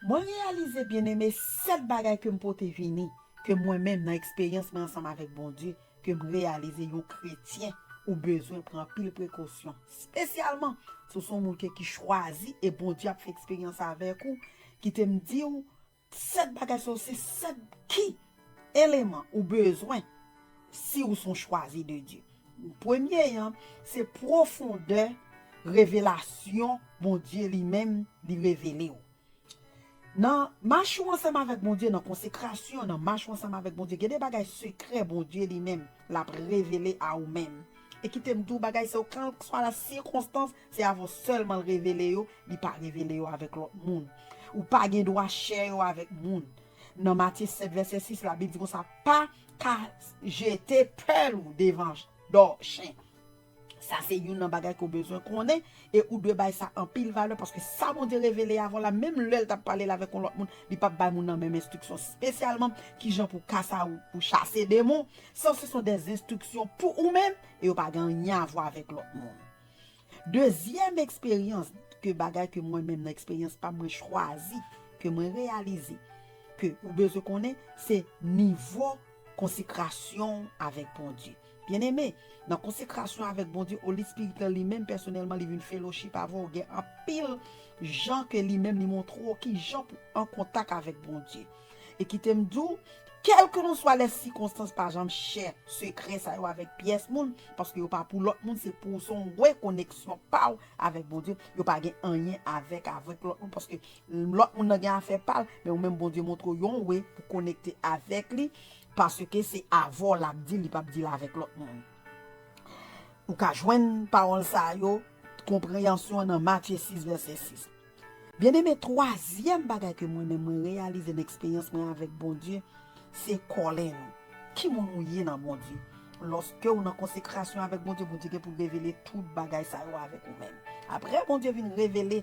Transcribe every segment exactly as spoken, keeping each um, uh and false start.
Mwen reyalize, byeneme, sèt bagay ke m pote vini, ke mwen menm nan eksperyans mwen ansanm avèk Bondye, ke m reyalize yon kretyen ou bezwen pran anpil prekosyon, espesyalman si w se yon moun ke, ki chwazi e Bondye ap fè eksperyans avèk ou, kite m di w, sèt bagay sa yo se sèt ki eleman ou bezwen si w se yon chwazi de Dye. Premye an, se pwofondè revelasyon Bondye li menm li revele w. Nan mach ou ansanm avèk Bondye, nan konsekrasyon, nan mach ou ansanm avèk Bondye, gen de bagay sekrè Bondye li menm l ap revele a ou menm. E kite m di w bagay sa yo, kèlkeswa la sikonstans, se avè w sèlman l revele yo, li pa revele yo avèk lòt moun. Ou pa gen dwa share yo avèk moun. Nan Matye sèt vèsè sis, Labib di konsa, pa ka jete pèl ou devan dò chen. Sa se youn nan bagay ke w bezwen konnen, e ou dwe bay sa anpil valè, paske sa Bondye revele avè w la, menm lè l t ap pale l avèk yon lòt moun, li p ap bay moun nan menm enstriksyon, espesyalman kijan pou kasa ou, pou chase demon. Sa se son de enstriksyon pou ou menm, e yo pa gen anyen a vwa avèk lòt moun. Dezyèm eksperyans ke bagay ke mwen menm nan eksperyans pa m mwen chwazi, ke mwen reyalize, ke ou bezwen konnen, se nivo konsekrasyon avèk Bondye. Byeneme, nan konsekrasyon avèk Bondye, Holy Spirit lan li menm pèsonèlman li vin fellowship avè w, gen anpil jan ke li menm li montre w kijan pou an kontak avèk Bondye. E kite m di w, kèlkelanswa lè sikonstans, pa janm share sekrè sa yo avèk pyès moun, paske yo pa pou lòt moun, se pou w, se yon rekoneksyon pa w avèk Bondye. Yo pa gen anyen avèk, avèk lòt moun, paske lòt moun nan gen afè pa l, men ou menm Bondye montre w yon way pou konekte avèk li, paske se avè w l ap di l, li p ap di l avèk lòt moun. Ou ka jwenn pawòl sa yo, konpreyansyon an nan Matye sis vèsè sis. Byeneme, twazyèm bagay ke mwen menm mwen reyalize nan eksperyans mwen avèk Bondye, se calling ou. Ki moun ou ye nan Bondye? Lòske ou nan konsekrasyon avèk Bondye, Bondye gen pou revele tout bagay sa yo avèk ou menm. Apre Bondye vin revele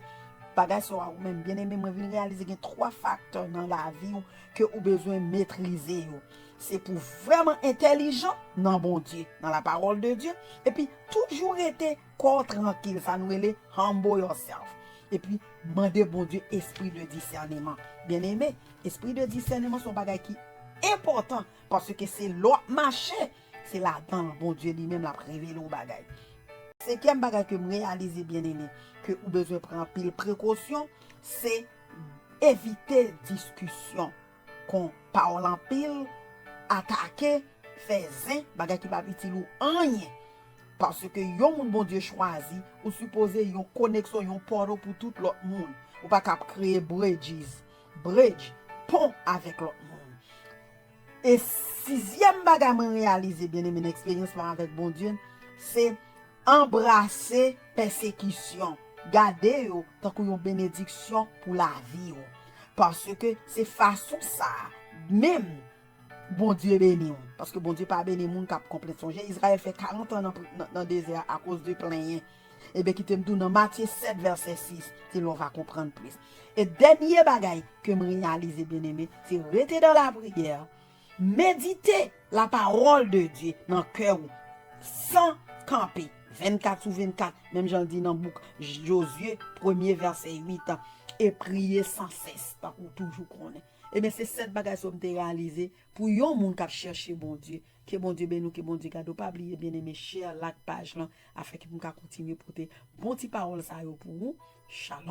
bagay sa yo a ou menm, byeneme, mwen vin reyalize gen twa faktè nan lavi w ke ou bezwen metrize yo. Se pou vrèman entèlijan nan Bondye, nan la parole de Dieu, epi toujou rete kò w trankil, sa nou rele humble yourself. Epi mande Bondye espri de disèneman. Byeneme, espri de disèneman se yon bagay ki enpòtan, paske se lè w ap mache, se ladan l Bondye li menm l ap revele w bagay. Senkyèm bagay ke m reyalize, byeneme, ke ou bezwen pran anpil prekosyon, se evite diskisyon kon pawòl anpil, atake, fè zen, bagay ki p ap itil ou anyen. Paske yon moun Bondye chwazi, ou sipoze yon koneksyon, yon pòto pou tout lòt moun. Ou pa ka ap kreye bridges, bridge, pon avèk lòt moun. E sizyèm bagay mwen reyalize, byeneme, nan eksperyans mwen avèk Bondye, se anbrase pèsekisyon. Gade yo tankou yon benediksyon pou lavi w. Paske se fason sa a menm Bondye beni w. Paske Bondye pa beni moun k ap konplenn. Sonje, Izrayèl fè karant an nan, pri- nan, nan dezè a akoz de plenyen. Ebyen, kite m di w nan Matye sèt, vèsè sis, se la w va konprann plis. E dènye bagay ke m reyalize, byeneme, se rete dan lapriyè, medite la parole de Dieu nan kè w, san kanpe, vennkat sou vennkat, menm jan l di nan bouk Jozye, premye vèsè uit an, e priye san sès, tankou w toujou konnen. Ebyen, se sèt bagay sa yo m te reyalize pou yon moun k ap chèche Bondye. Ke Bondye beni w, ke Bondye gade w. Pa bliye, byeneme, share, like paj lan, afin ke m ka kontinye pote bon ti pawòl sa yo pou ou. Shalom.